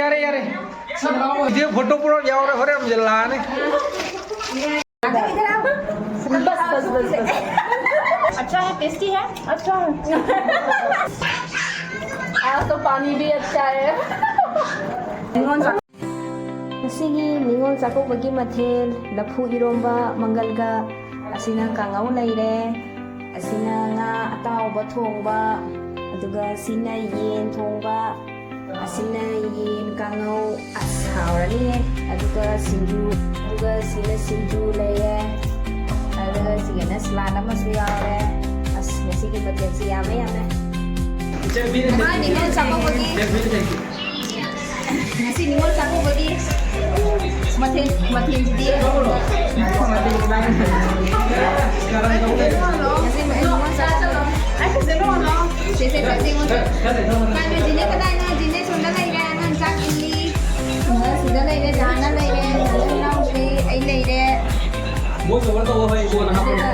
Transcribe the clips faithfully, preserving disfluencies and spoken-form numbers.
ꯌꯥꯔꯦ, ꯌꯥꯔꯦ꯫ Video photo ꯄꯨꯔꯥ ꯌꯥꯎꯔꯦ, ꯍꯣꯔꯦꯟ ꯑꯃꯨꯛ ꯂꯥꯛꯑꯅꯤ꯫ बस, बस, बस, बस। अच्छा है, टेस्टी है। अच्छा है। आज तो पानी भी अच्छा है। ꯉꯁꯤꯒꯤ ꯅꯤꯉꯣꯜ ꯆꯥꯛꯀꯧꯕꯒꯤ ꯃꯊꯦꯜ ꯂꯐꯨ ꯏꯔꯣꯝꯕ ꯃꯪꯒꯜꯒ, ꯑꯁꯤꯅ ꯀꯥꯡꯉꯧ ꯂꯩꯔꯦ, ꯑꯁꯤꯅ ꯉꯥ ꯑꯇꯥꯎꯕ ꯊꯣꯡꯕ, ꯑꯗꯨꯒ ꯁꯤꯅ ꯌꯦꯟ ꯊꯣꯡꯕ, ꯑꯁꯤꯅ ꯌꯦꯟ ꯀꯥꯡꯉꯧ꯫ ꯑꯁ, ꯍꯥꯎꯔꯅꯤꯌꯦ꯫ ꯑꯗꯨꯒ ꯁꯤꯡꯖꯨ, ꯑꯗꯨꯒ ꯁꯤꯅ ꯁꯤꯡꯖꯨ ꯂꯩꯔꯦ, ꯑꯗꯨꯒ ꯁꯤꯒꯅ ꯁꯂꯥꯗ ꯑꯃꯁꯨ ꯌꯥꯎꯔꯦ꯫ ꯑꯁ, ꯉꯁꯤꯒꯤ ꯃꯊꯦꯜꯁꯤ ꯌꯥꯝꯃꯦ, ꯌꯥꯝꯃꯦ꯫ ꯉꯁꯤ ꯅꯤꯉꯣꯜ ꯆꯥꯛꯀꯧꯕꯒꯤ, ꯉꯁꯤ ꯅꯤꯉꯣꯜ ꯆꯥꯛꯀꯧꯕꯒꯤ ꯃꯊꯦꯜ, ꯃꯊꯦꯜꯁꯤꯗꯤ, ꯉꯁꯤ ꯅꯤꯉꯣꯜ ꯆꯥꯛꯀꯧꯕ꯫ ꯁꯦ, ꯁꯦ, ꯁꯦ, ꯁꯦ, ꯉꯣꯟꯗ꯫ ꯀꯥꯏꯅꯣ, ꯖꯤꯅꯦ ꯀꯗꯥꯏꯅꯣ? ꯖꯤꯅꯦ ꯁꯣꯝꯗ ꯂꯩꯔꯦ, ꯑꯉꯥꯡ ꯆꯥꯛ ꯏꯜꯂꯤ꯫ ꯁꯤꯗ ꯂꯩꯔꯦ, ꯖꯥꯅ ꯂꯩꯔꯦ, ꯖꯥꯅ ꯏꯅꯥꯎꯄꯤ, ꯑꯩ ꯂꯩꯔꯦ꯫ ꯑꯗꯨꯒ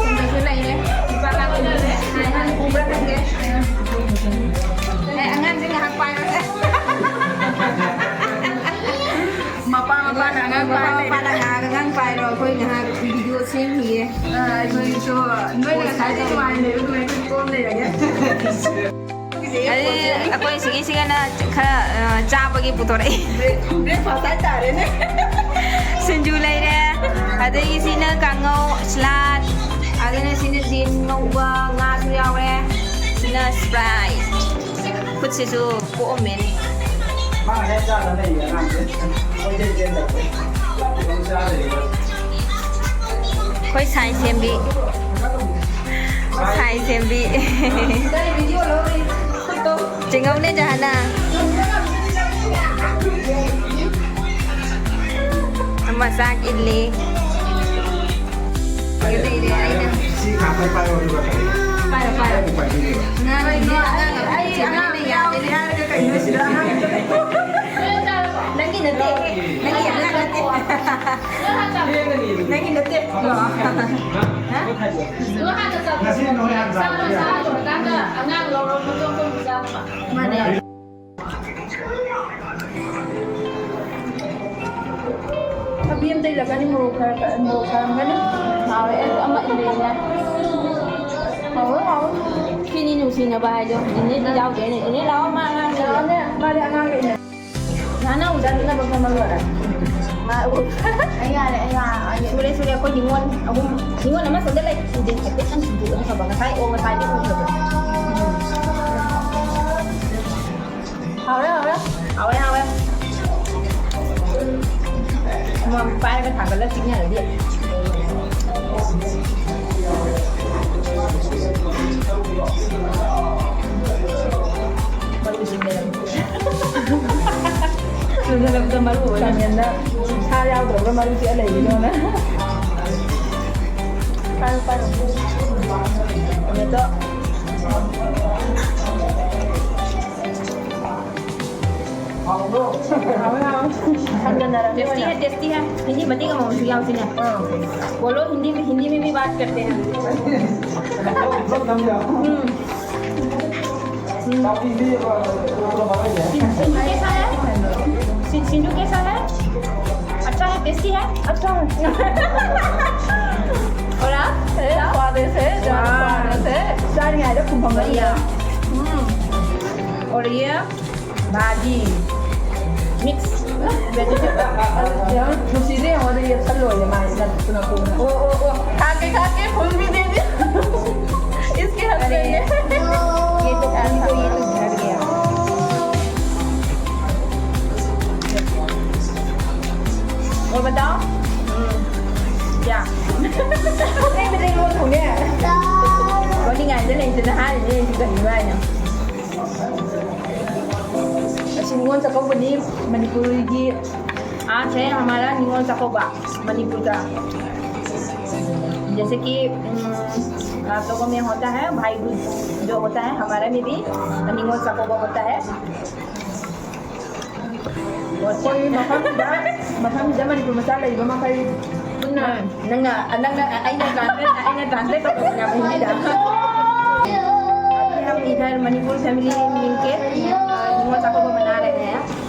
ꯁꯣꯝꯗꯁꯨ ꯂꯩꯔꯦ꯫ ꯅꯨꯄꯥ ꯂꯥꯡꯕ ꯂꯩꯔꯦ꯫ ꯍꯥꯏ, ꯍꯥꯏ, ꯎꯕ꯭ꯔꯥ ꯈꯪꯗꯦ꯫ ꯑꯦ, ꯑꯉꯥꯡꯁꯦ ꯉꯥꯏꯍꯥꯛ ꯄꯥꯏꯔꯣꯁꯦ꯫ ꯃꯄꯥ ꯃꯄꯥꯅ ꯑꯉꯥꯡ ꯃꯄꯥ ꯄꯥꯏꯔ ꯂꯩꯔꯦ꯫ ꯃꯄꯥꯅ ꯉꯥꯏꯍꯥꯛ ꯑꯉꯥꯡ ꯄꯥꯏꯔꯣ, ꯑꯩꯈꯣꯏ ꯉꯥꯏꯍꯥꯛ ꯚꯤꯗꯤꯑꯣ ꯁꯦꯝꯈꯤꯒꯦ꯫ ꯑ, ꯑꯩꯈꯣꯏꯁꯨ ꯅꯣꯏꯅ ꯉꯁꯥꯏꯗꯤ ꯅꯨꯡꯉꯥꯏꯅ ꯂꯩꯕ ꯑꯗꯨꯃꯥꯏꯅ ꯑꯩꯈꯣꯏ ꯀꯣꯝ ꯂꯩꯔꯒꯦ꯫ ꯑꯗꯨꯗꯤ ꯑꯩꯈꯣꯏ ꯁꯤꯒꯤꯁꯤꯒꯅ ꯈꯔ, ꯑ, ꯆꯥꯕꯒꯤ ꯄꯨꯊꯣꯔꯛꯏ꯫ ꯕ꯭ꯔꯦꯛ-, ꯕ꯭ꯔꯦꯛꯐꯥꯁ ꯍꯥꯏꯇꯥꯔꯦꯅꯦ꯫ ꯁꯤꯡꯖꯨ ꯂꯩꯔꯦ, ꯑꯗꯒꯤ ꯁꯤꯅ ꯀꯥꯡꯉꯧ, ꯁꯂꯥꯗ, ꯑꯗꯨꯅ ꯁꯤꯅ ꯌꯦꯟ ꯉꯧꯕ, ꯉꯥꯁꯨ ꯌꯥꯎꯔꯦ, ꯁꯤꯅ ꯁꯄ꯭ꯔꯥꯏꯠ꯫ ꯈꯨꯠꯁꯤꯁꯨ ꯄꯣꯛꯑꯝꯃꯦꯅꯦ꯫ ꯃꯥ ꯍꯦꯛ ꯆꯥꯗ ꯂꯩꯌꯦ ꯑꯉꯥꯡꯁꯦ꯫ ꯀꯣꯏꯆꯦꯟ ꯆꯦꯟ ꯇꯧꯋꯦ꯫ ꯑꯗꯨꯝ ꯆꯥ ꯂꯩꯌꯦ꯫ ꯑꯩꯈꯣꯏ ꯁꯥꯏ ꯁꯦꯝꯕꯤ꯫ ꯁꯥꯏ ꯁꯦꯝꯕꯤ꯫ ꯆꯦꯡꯉꯧꯅꯦ ꯖꯍꯥꯅ꯫ ꯑꯃ ꯆꯥꯛ ꯏꯜꯂꯤ꯫ ꯂꯩꯔꯦ ꯑꯩꯅ꯫ ꯁꯤ ꯉꯥꯛꯇꯪ ꯄꯥꯏꯌꯣ, ꯑꯗꯨꯒ ꯀꯔꯤ? ꯄꯥꯏꯔꯣ, ꯄꯥꯏꯔꯣ꯫ ꯑꯃꯨꯛ ꯄꯥꯏꯕꯤꯔꯤꯕ꯫ ꯑꯉꯥꯡ, ꯑꯉꯥꯡ ꯑꯃ ꯑꯩ ꯑꯉꯥꯡ ꯌꯥꯎꯗꯦ ꯍꯥꯏꯔꯒ ꯀꯩꯅꯣ ꯁꯤꯗ ꯑꯉꯥꯡ? ꯅꯪꯒꯤ ꯅꯠꯇꯦ, ꯅꯪꯒꯤ ꯑꯉꯥꯡ ꯅꯠꯇꯦ꯫ ꯅꯪꯒꯤ ꯅꯠꯇꯦ꯫ ꯍꯥ? ꯉꯁꯤ ꯅꯣꯏ ꯍꯥꯟꯅ ꯆꯥꯕ ꯌꯥꯏ꯫ ꯃꯥꯅꯦ꯫ ꯇꯩꯔꯛꯀꯅꯤ, ꯃꯣꯔꯣꯛ ꯈꯔ ꯈꯔ, ꯃꯣꯔꯣꯛ ꯁꯥꯔꯝꯒꯅꯤ꯫ ꯍꯥꯎꯔꯦ, ꯑꯗꯨ ꯑꯃ ꯏꯟꯗ꯭ꯔꯤꯅꯦ꯫ ꯍꯥꯎꯔꯦ, ꯍꯥꯎꯔꯦ꯫ ꯁꯤꯅꯤ ꯅꯨꯡꯁꯤꯅꯕ ꯍꯥꯏꯗꯣ꯫ ꯏꯅꯦꯗꯤ ꯌꯥꯎꯗꯦꯅꯦ꯫ ꯏꯅꯦ ꯂꯥꯛꯑꯣ, ꯃꯥ ꯑꯉꯥꯡꯅꯦ꯫ ꯂꯥꯛꯑꯣꯅꯦ, ꯃꯥꯗꯤ ꯑꯉꯥꯡꯒ ꯏꯟꯅ-꯫ ꯅꯍꯥꯟ ꯎꯗꯅꯕ ꯈꯪꯉꯝꯂꯣꯏ꯫ ꯃꯥ ꯎ-꯫ ꯑꯩ ꯌꯥꯔꯦ, ꯑꯩ ꯌꯥꯔꯦ, ꯑꯩ ꯁꯨꯔꯦ, ꯁꯨꯔꯦ꯫ ꯑꯩꯈꯣꯏ ꯅꯤꯉꯣꯜ ꯑꯍꯨꯝ, ꯅꯤꯉꯣꯜ ꯑꯃ ꯁꯣꯝꯗ ꯂꯩ꯫ ꯁꯤꯗꯤ ꯍꯥꯏꯐꯦꯠꯇꯪ ꯁꯤꯡꯖꯨ ꯑꯅꯤ ꯐꯕ꯫ ꯉꯁꯥꯏ, ꯑꯣ, ꯉꯁꯥꯏꯗꯤ ꯎꯈ꯭ꯔꯕꯅꯤ꯫ ꯍꯥꯎꯔꯦ, ꯍꯥꯎꯔꯦ꯫ ꯍꯥꯎꯔꯦ, ꯍꯥꯎꯔꯦ꯫ ꯃꯝ ꯄꯥꯏꯔꯒ ꯊꯥꯡꯒꯠꯂ ꯆꯤꯛꯅꯔꯗꯤ꯫ ꯃꯔꯨꯁꯤꯡ ꯂꯩꯔꯝꯃꯤ꯫ ꯆꯨꯝꯅ ꯂꯧꯗ ꯃꯔꯨ ꯑꯣꯏꯅ꯫ ꯆꯥꯃꯦꯟꯗ ꯁꯥ ꯌꯥꯎꯗ꯭ꯔꯕ꯭ꯔꯥ ꯃꯔꯨ ꯆꯤꯛꯑ ꯂꯩꯔꯤꯅꯣꯅ꯫ ꯄꯥꯏꯔꯣ, ꯄꯥꯏꯔꯣ꯫ ꯇꯣꯃꯦꯇꯣ꯫ ꯍꯥꯎꯕ꯭ꯔꯣ? ꯍꯥꯎꯋꯦ, ꯍꯥꯎꯋꯦ꯫ ꯍꯟꯖꯟꯅꯔꯝꯅꯤ ꯇꯦꯁꯇꯤ ꯑꯣꯏꯅ꯫ ꯍꯦ, ꯇꯦꯁꯇꯤ ꯍꯦ꯫ ꯍꯤꯟꯗꯤ ꯃꯇꯦꯛ ꯑꯃꯃꯝꯁꯨ ꯌꯥꯎꯁꯤꯅꯦ꯫ ꯑꯥ꯫ ꯕꯣꯂꯣ, ꯍꯤꯟꯗꯤ ꯃꯦ, ꯍꯤꯟꯗꯤ ꯃꯦ ꯚꯤ ꯕꯥꯠ ꯀꯔꯇꯦ ꯍꯦ꯫ ꯎꯝ꯫ ꯎꯝ꯫ सिंधु कैसा है? सि-, सिंधु कैसा है? अच्छा है, टेस्टी है? अच्छा है। और आप? ए, स्वादिष्ट है, ज्यादा वाह। स्वादिष्ट है। ꯆꯥꯔꯤꯉꯩꯗ ꯈꯨꯝꯐꯝ ꯈꯪꯗꯦ꯫ बढ़िया। हम्म। और ये भाजी, mix vegetable। ꯌꯥꯝ ꯅꯨꯡꯁꯤꯗꯦ, ꯌꯦꯡꯉꯣ, ꯑꯗꯨ ꯌꯦꯞꯁꯜꯂꯣꯏꯌꯦ ꯃꯥ, ꯅꯠꯇꯅ ꯀꯣꯟꯅ꯫ ओ, ओ, ओ, खा के, खा के फूल भी दे दी। इसके husband ने। ये तो, इनको ये तो झड़ गया। और बताओ? क्या? नहीं, मुझे वो धुने हैं। ꯋꯥꯔꯤ ꯉꯥꯏꯗ ꯂꯩꯇꯅ ꯍꯥꯏꯔꯤꯅꯦ ꯑꯩꯁꯨ ꯀꯔꯤꯅꯣ ꯍꯥꯏꯅ꯫ ꯑꯁꯤ ꯅꯤꯉꯣꯜ ꯆꯥꯛꯀꯧꯕꯅꯤ ꯃꯅꯤꯄꯨꯔꯒꯤ꯫ आज है हमारा निंगोल चाकोबा मणिपुर का। जैसे कि, उम, आप लोगों में होता है भाई दूज जो होता है, हमारे में भी निंगोल चाकोबा होता है। ꯑꯩꯈꯣꯏ ꯃꯐꯝꯁꯤꯗ, ꯃꯐꯝꯁꯤꯗ ꯃꯅꯤꯄꯨꯔ ꯃꯆꯥ ꯂꯩꯕ ꯃꯈꯩ ꯄꯨꯟꯅ꯫ ꯅꯪꯅ, ꯅꯪꯅ, ꯑꯩꯅ translate, ꯑꯩꯅ translate ꯇꯧꯊꯣꯛꯄꯅꯦꯕ ꯍꯤꯟꯗꯤꯗ꯫ अभी हम इधर मणिपुर फैमिली मिलके, अ, निंगोल चाकोबा मना रहे हैं।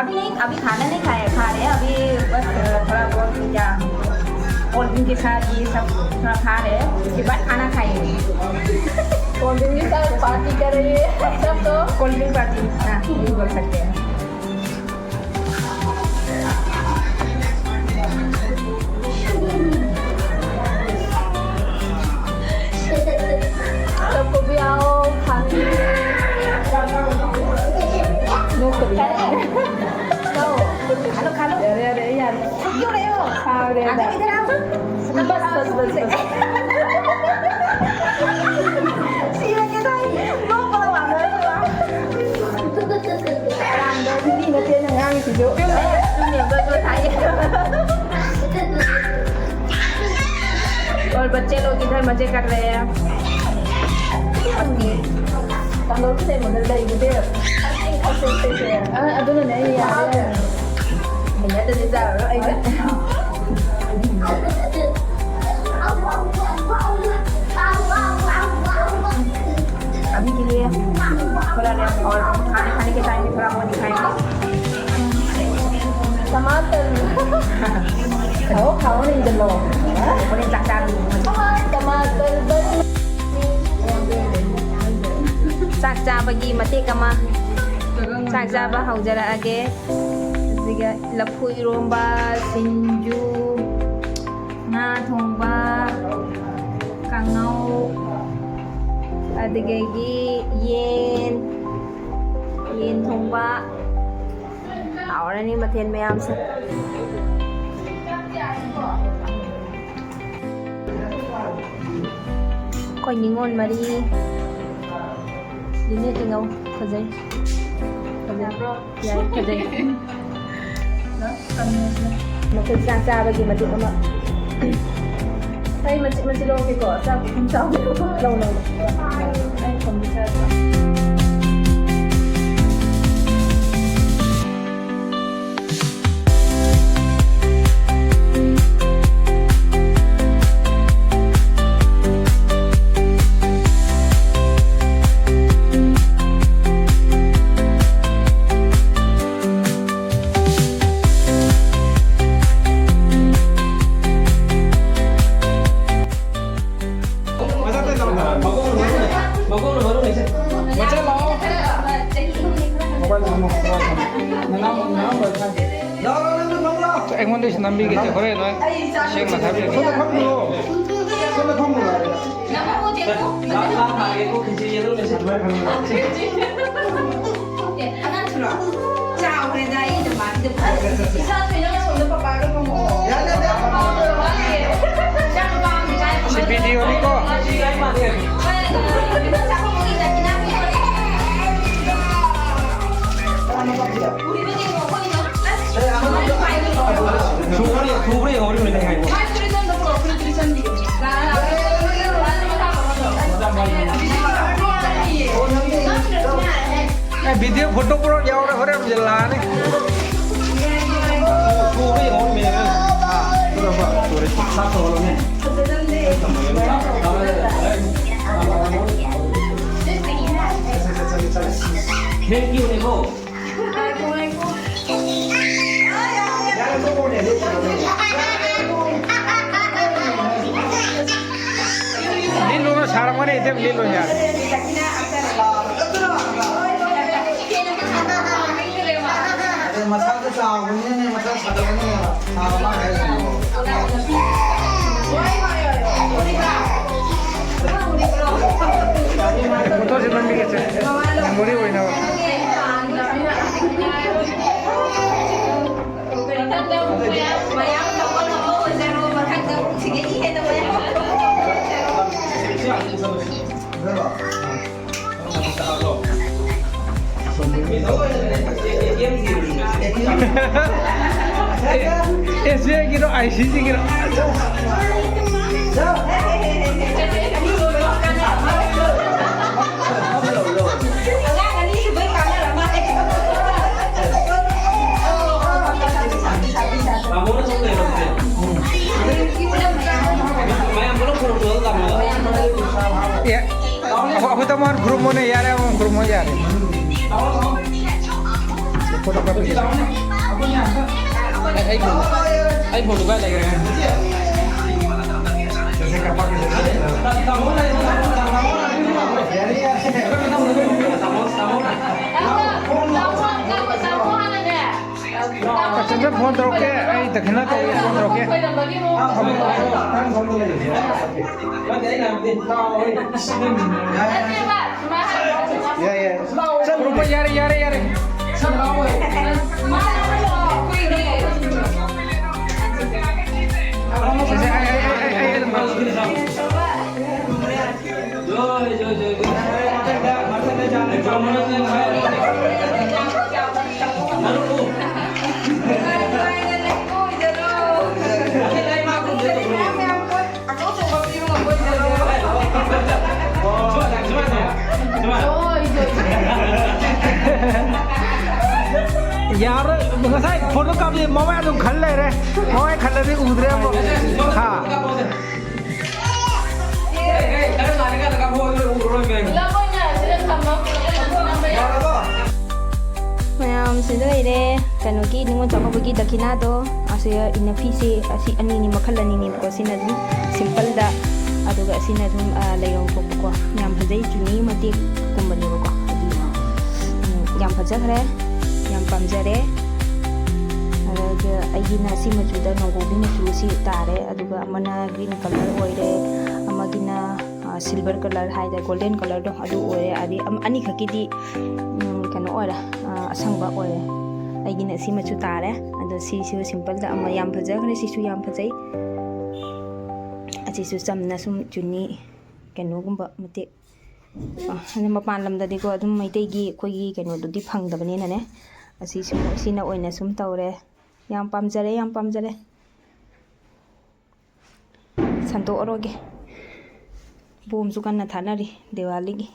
अभी नहीं, अभी खाना नहीं खाया, खा रहे हैं अभी, बस थोड़ा बहुत क्या, कोल्ड ड्रिंक के साथ ये सब थोड़ा खा रहे हैं, उसके बाद खाना खाएंगे। कोल्ड ड्रिंक के साथ पार्टी कर रही है सब तो। कोल्ड ड्रिंक पार्टी, हाँ, ये बोल सकते हैं। सबको भी आओ खाने। नो कभी। खा लो, खा लो। अरे, अरे, यार। क्यों रहे हो? खा रहे हैं। इधर आओ। बस, बस, बस, बस। ꯁꯤꯔꯒꯦ ꯇꯧꯏ꯫ ꯅꯣꯛꯄꯗ ꯋꯥ ꯉꯥꯡꯕꯗ ꯋꯥ꯫ ꯃꯤꯅ ꯆꯦꯟꯅ ꯉꯥꯡꯉꯤꯁꯤꯁꯨ꯫ ꯆꯨꯝꯃꯦ, ꯆꯨꯝꯃꯦ, ꯕ꯭ꯔꯣ, ꯕ꯭ꯔꯣ ꯊꯥꯏꯌꯦ꯫ और बच्चे लोग इधर मजे कर रहे हैं। ꯀꯥꯡꯒꯧꯁꯦ ꯂꯩꯕꯗꯤ ꯑ, ꯑꯗꯨꯅꯅꯦ ꯑꯩ ꯌꯥꯔꯦ꯫ ꯍꯩꯅꯗ꯭ꯔꯗꯤ ꯆꯥꯔꯔꯣꯏ ꯑꯩꯁꯦ꯫ अभी के लिए थोड़ा टाइम और खाने खाने के टाइम में थोड़ा वो दिखाएंगे। टमाटर। खाओ, खाओ, नहीं जलो। ꯍꯣꯔꯦꯟ ꯆꯥꯛ ꯆꯥꯔꯨꯔꯣ꯫ टमाटर बन। ꯆꯥꯛ ꯆꯥꯕꯒꯤ ꯃꯇꯦꯛ ꯑꯃ꯫ ꯆꯥꯛ ꯆꯥꯕ ꯍꯧꯖꯔꯛꯑꯒꯦ꯫ ꯑꯗꯨꯒ ꯂꯐꯨ ꯏꯔꯣꯝꯕ, ꯁꯤꯡꯖꯨ, ꯉꯥ ꯊꯣꯡꯕ, ꯀꯥꯡꯉꯧ, ꯑꯗꯨꯗꯒꯤ ꯌꯦꯟ, ꯌꯦꯟ ꯊꯣꯡꯕ꯫ ꯍꯥꯎꯔꯅꯤ ꯃꯊꯦꯜ ꯃꯌꯥꯝꯁꯦ꯫ ꯑꯩꯈꯣꯏ ꯅꯤꯉꯣꯜ ꯃꯔꯤ꯫ ꯂꯤꯅꯦꯠ ꯏꯉꯧ꯫ ꯐꯖꯩ꯫ ꯐꯖꯕ꯭ꯔꯣ? ꯌꯥꯏ, ꯐꯖꯩ꯫ ꯃꯈꯣꯏ ꯆꯥꯛ ꯆꯥꯕꯒꯤ ꯃꯇꯤꯛ ꯑꯃ꯫ ꯑꯩ ꯃꯆꯤꯠ ꯃꯆꯤꯠ ꯂꯧꯔꯒꯦꯀꯣ꯫ ꯆꯥꯛ ꯈꯤꯇꯪ ꯆꯥꯎꯕꯤꯌꯨꯀꯣ꯫ ꯂꯧ, ꯂꯧ, ꯂꯧ꯫ ꯑꯩ ꯊꯣꯡꯕꯤ ꯆꯥꯗ꯭ꯔꯣ? ꯑꯩꯉꯣꯟꯗꯁꯨ ꯅꯝꯕꯤꯒꯦꯁꯦ, ꯍꯣꯔꯦꯟ ꯅꯣꯏ ꯁꯦꯝꯃ ꯊꯥꯕꯤꯔꯛꯀꯦ꯫ ꯁꯣꯝꯗ ꯐꯝꯃꯨꯔꯣ꯫ ꯁꯣꯝꯗ ꯐꯝꯃꯨꯔꯣ꯫ ꯑꯦ, ꯑꯉꯥꯡꯁꯨꯔꯣ? ꯆꯥꯎꯈ꯭ꯔꯦꯗ, ꯑꯩ ꯑꯗꯨꯃꯥꯏꯅ ꯏꯁꯥ ꯊꯣꯏꯅ ꯁꯣꯝꯗ ꯄꯄꯥꯒ ꯐꯝꯃꯛꯑꯣ꯫ ꯌꯥꯅꯤ, ꯌꯥꯅꯤ꯫ ꯏꯆꯥ ꯅꯨꯄꯥ ꯑꯃ ꯏꯆꯥ ꯁꯤ ꯚꯤꯗꯤꯑꯣꯅꯤꯀꯣ꯫ ꯍꯣꯏ, ꯑꯗꯨ ꯆꯥꯛꯈꯨꯝꯒꯤ ꯗꯈꯤꯅꯥ ꯄꯤꯔꯛꯑꯣ꯫ ꯑꯦ, ꯚꯤꯗꯤꯑꯣ ꯐꯣꯇꯣ ꯄꯨꯔꯥ ꯌꯥꯎꯔꯦ, ꯍꯣꯔꯦꯟ ꯑꯃꯨꯛ ꯌꯦꯜꯂꯛꯑꯅꯤ꯫ Thank you, Nicole. ꯂꯤꯠꯂꯣꯅ ꯁꯥꯔꯝꯒꯅꯤ, ꯏꯆꯦ, ꯂꯤꯠꯂꯣ ꯌꯥꯔꯦ꯫ ꯑꯗ ꯃꯁꯥꯗ ꯆꯥꯎꯕꯅꯤꯅꯅꯦ, ꯃꯁꯥ ꯁꯥꯒꯠꯂꯅꯦꯕ꯫ ꯁꯥꯕ ꯃꯥ ꯍꯥꯏꯔꯤꯁꯤꯅꯦ꯫ ꯐꯣꯇꯣꯁꯦ ꯅꯝꯕꯤꯒꯦꯁꯦ, ꯃꯦꯃꯣꯔꯤ ꯑꯣꯏꯅꯕ꯫ ꯃꯊꯪꯗ ꯑꯃꯨꯛ ꯃꯌꯥꯝ, ꯃꯌꯥꯝ ꯇꯧꯕ ꯉꯝꯕ ꯑꯣꯏꯖꯔꯣ, ꯃꯊꯪꯗ ꯑꯃꯨꯛ ꯁꯤꯗꯒꯤ ꯍꯦꯟꯅ ꯃꯌꯥꯝ ꯇꯧꯕ ꯉꯝꯕ ꯑꯣꯏꯖꯔꯣ꯫ ꯑꯦꯁ ꯕꯤ ꯑꯥꯏꯒꯤꯔꯣ, ꯑꯥꯏ ꯁꯤ ꯁꯤꯒꯤꯔꯣ? ꯑꯉꯥꯡ ꯑꯅꯤꯁꯨ ꯂꯣꯏ ꯀꯥꯟꯅꯔ ꯃꯥꯜꯂꯦ꯫ ꯇꯥꯃꯣꯅ ꯁꯨꯝ ꯂꯩꯔꯝꯁꯦ꯫ ꯃꯌꯥꯝ ꯄꯨꯂꯞ ꯈꯨꯔꯨꯝꯊꯣꯛꯑꯒ ꯂꯥꯛꯑꯣ꯫ ꯑꯦ, ꯑꯩꯈꯣꯏ, ꯑꯩꯈꯣꯏ ꯇꯥꯃꯣ ꯍꯥꯟꯅ ꯈꯨꯔꯨꯝꯃꯣꯅꯦ, ꯌꯥꯔꯦ, ꯑꯃꯨꯛ ꯈꯨꯔꯨꯝꯃꯣ, ꯌꯥꯔꯦ꯫ ꯐꯣꯇꯣ ꯀꯥꯞꯄꯤꯒꯦ꯫ ꯑꯩ, ꯑꯩ ꯐꯣꯟ, ꯑꯩ ꯐꯣꯟꯗꯨ ꯀꯥꯏ ꯂꯩꯈ꯭ꯔꯦ? ꯇꯥꯃꯣ, ꯇꯥꯃꯣ, ꯇꯥꯃꯣ, ꯇꯥꯃꯣ꯫ ꯇꯥꯃꯣ, ꯇꯥꯃꯣ, ꯇꯥꯃꯣ ꯍꯥꯟꯅꯅꯦ꯫ ꯐꯣꯟ ꯇꯧꯔꯛꯀꯦ, ꯑꯩ ꯗꯈꯤꯅꯥ ꯀꯧꯏ, ꯐꯣꯟ ꯇꯧꯔꯛꯀꯦ꯫ ꯌꯥꯏ, ꯌꯥꯏ꯫ ꯆꯠꯈ꯭ꯔꯣ, ꯌꯥꯔꯦ, ꯌꯥꯔꯦ, ꯌꯥꯔꯦ꯫ ꯁꯦ, ꯁꯦ, ꯑꯩ, ꯑꯩ, ꯑꯩ, ꯑꯩ ꯑꯗꯨꯝ ꯉꯥꯡꯒꯦ꯫ ꯌꯥꯔꯣꯏ, ꯉꯁꯥꯏ ꯐꯣꯇꯣ ꯀꯥꯞꯄꯤ ꯃꯃꯥꯏ ꯑꯗꯨꯝ ꯈꯜ ꯂꯩꯔꯦ꯫ ꯃꯃꯥꯏ ꯈꯜꯂꯗꯤ ꯎꯗ꯭ꯔꯦ ꯑꯃꯨꯛ꯫ ꯍꯥ? ꯃꯌꯥꯝ ꯁꯤꯗ ꯂꯩꯔꯦ, ꯀꯩꯅꯣꯒꯤ ꯅꯤꯉꯣꯜ ꯆꯥꯛꯀꯧꯕꯒꯤ ꯗꯈꯤꯅꯥꯗꯣ꯫ ꯑꯁꯤ ꯏꯟꯅꯐꯤꯁꯦ ꯑꯁꯤ ꯑꯅꯤꯅꯤ, ꯃꯈꯜ ꯑꯅꯤꯅꯦꯕꯀꯣ꯫ ꯁꯤꯅ ꯑꯗꯨꯝ ꯁꯤꯝꯄꯜꯗ, ꯑꯗꯨꯒ ꯑꯁꯤꯅ ꯑꯗꯨꯝ, ꯑ, ꯂꯩꯔꯣꯡ ꯊꯣꯛꯄꯀꯣ꯫ ꯌꯥꯝ ꯐꯖꯩ, ꯆꯨꯅꯤ ꯃꯇꯦꯛꯀꯨꯝꯕꯅꯦꯕꯀꯣ꯫ ꯑꯗꯨ, ꯎꯝ, ꯌꯥꯝ ꯐꯖꯈ꯭ꯔꯦ, ꯌꯥꯝ ꯄꯥꯝꯖꯔꯦ꯫ ꯑꯗꯨꯒ ꯑꯩꯒꯤꯅ ꯁꯤ ꯃꯆꯨꯗ, ꯉꯥꯡꯒꯣꯕꯤ ꯃꯆꯨ ꯁꯤ ꯇꯥꯔꯦ꯫ ꯑꯗꯨꯒ ꯑꯃꯅ ꯒ꯭ꯔꯤꯟ ꯀꯂꯔ ꯑꯣꯏꯔꯦ, ꯑꯃꯒꯤꯅ, ꯑ, ꯁꯤꯜꯚꯔ ꯀꯂꯔ ꯍꯥꯏꯗ, ꯒꯣꯜꯗꯦꯟ ꯀꯂꯔꯗꯣ ꯑꯗꯨ ꯑꯣꯏꯔꯦ꯫ ꯑꯗꯩ ꯑꯝ-, ꯑꯅꯤꯈꯛꯀꯤꯗꯤ, ꯎꯝ, ꯀꯩꯅꯣ ꯑꯣꯏꯔꯦ, ꯑ, ꯑꯁꯪꯕ ꯑꯣꯏꯔꯦ꯫ ꯑꯩꯒꯤꯅ ꯁꯤ ꯃꯆꯨ ꯇꯥꯔꯦ꯫ ꯑꯗꯣ ꯁꯤꯁꯨ ꯁꯤꯝꯄꯜꯗ ꯑꯃ ꯌꯥꯝ ꯐꯖꯈ꯭ꯔꯦ, ꯁꯤꯁꯨ ꯌꯥꯝ ꯐꯖꯩ꯫ ꯑꯁꯤꯁꯨ ꯆꯝꯅ ꯁꯨꯝ ꯆꯨꯅꯤ ꯀꯩꯅꯣꯒꯨꯝꯕ ꯃꯇꯦꯛ, ꯑ, ꯑꯗꯨ ꯃꯄꯥꯟ ꯂꯝꯗꯗꯤꯀꯣ ꯑꯗꯨꯝ ꯃꯩꯇꯩꯒꯤ ꯑꯩꯈꯣꯏꯒꯤ ꯀꯩꯅꯣꯗꯨꯗꯤ ꯐꯪꯗꯕꯅꯤꯅꯅꯦ, ꯑꯁꯤꯁꯨ, ꯁꯤꯅ ꯑꯣꯏꯅ ꯁꯨꯝ ꯇꯧꯔꯦ꯫ ꯌꯥꯝ ꯄꯥꯝꯖꯔꯦ, ꯌꯥꯝ ꯄꯥꯝꯖꯔꯦ꯫ ꯁꯟꯗꯣꯛꯑꯔꯣꯏꯒꯦ꯫ ꯕꯣꯝꯁꯨ ꯀꯟꯅ ꯊꯥꯅꯔꯤ ꯗꯤꯋꯥꯂꯤꯒꯤ꯫